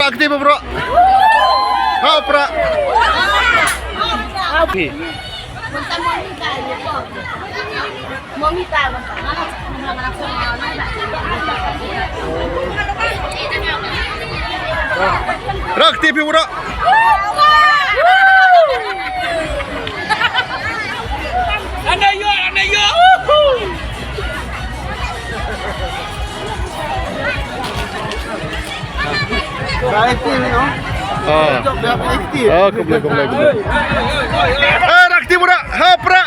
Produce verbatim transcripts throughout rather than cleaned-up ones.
Aktif, bro. Ha, pra. Aktif. Rakti pi bro. Anda yo, anda yo. Ba aktif, no? Ah. Jop, ba aktif. Ah, khublei, khublei, khublei. Eh, rakti bro. Ha, pra.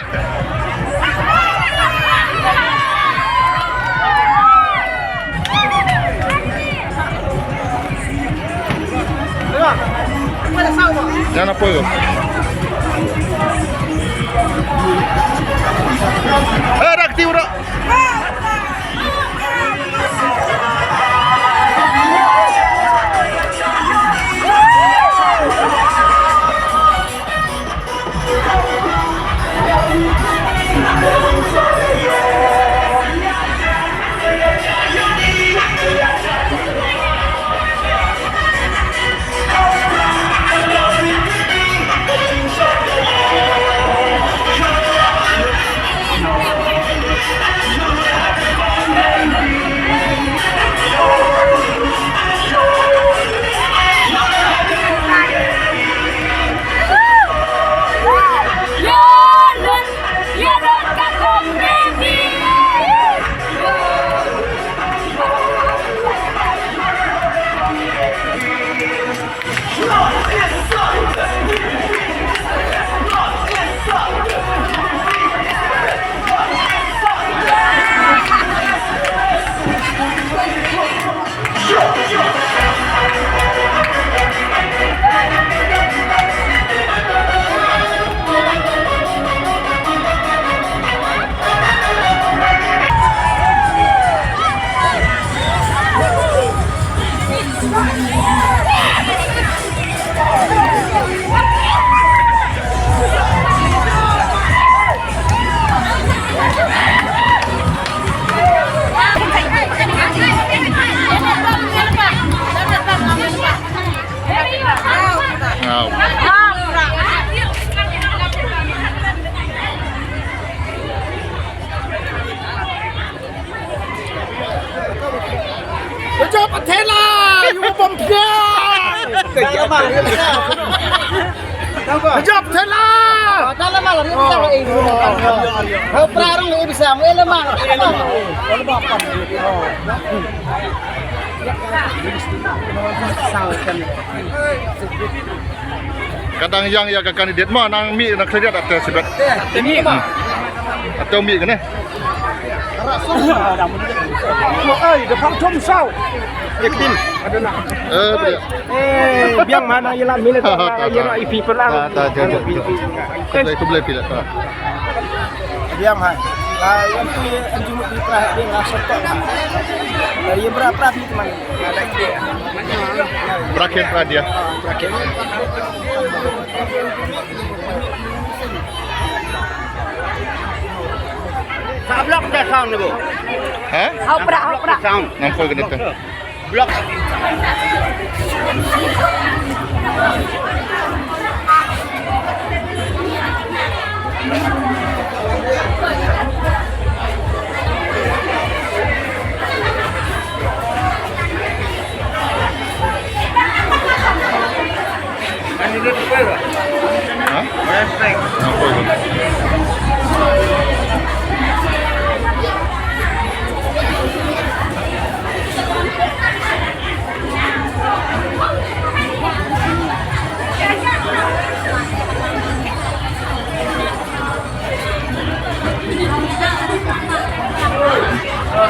Yan apoyo. Eh, rakti bro. Jop thela, yu bom pia. Jop thela. Dalam malam ni bisa, eh, bisa. Hau perarung ni bisa, eh, lemah. Ka dang ïeng ïa ka kandidet ma nang mih na khlieh ïa te sibet. Te mih ma. Te mih kane. Ai, da phang thum saw. Ïa kdin. Eh, biang ma nang ïa la minit. Ïa la ipi pelang. Khublei, khublei phi la. Biang hai. Ïa tu ïa anjung di prah di la sokok. Ïa bra prah di teman. Bracket radio. Sa block te sound ni bu. Ha? Hau pra, hau pra. Sound. Nampak kena tu. Block. Ha?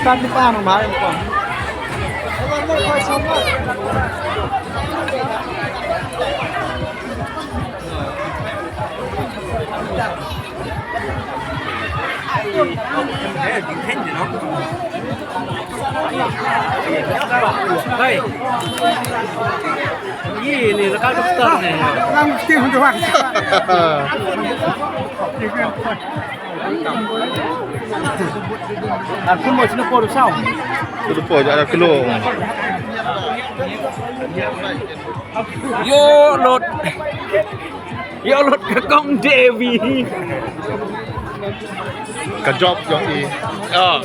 Tan di pan mai ko. Hey. Ini ni, lekal doktor ni. Orang mesti untuk. Aku mau sini por sao. Sini por, ada kilo. Yo, Lot. Yo, Lot, ka kong Devi. Ka job jong i. Ya.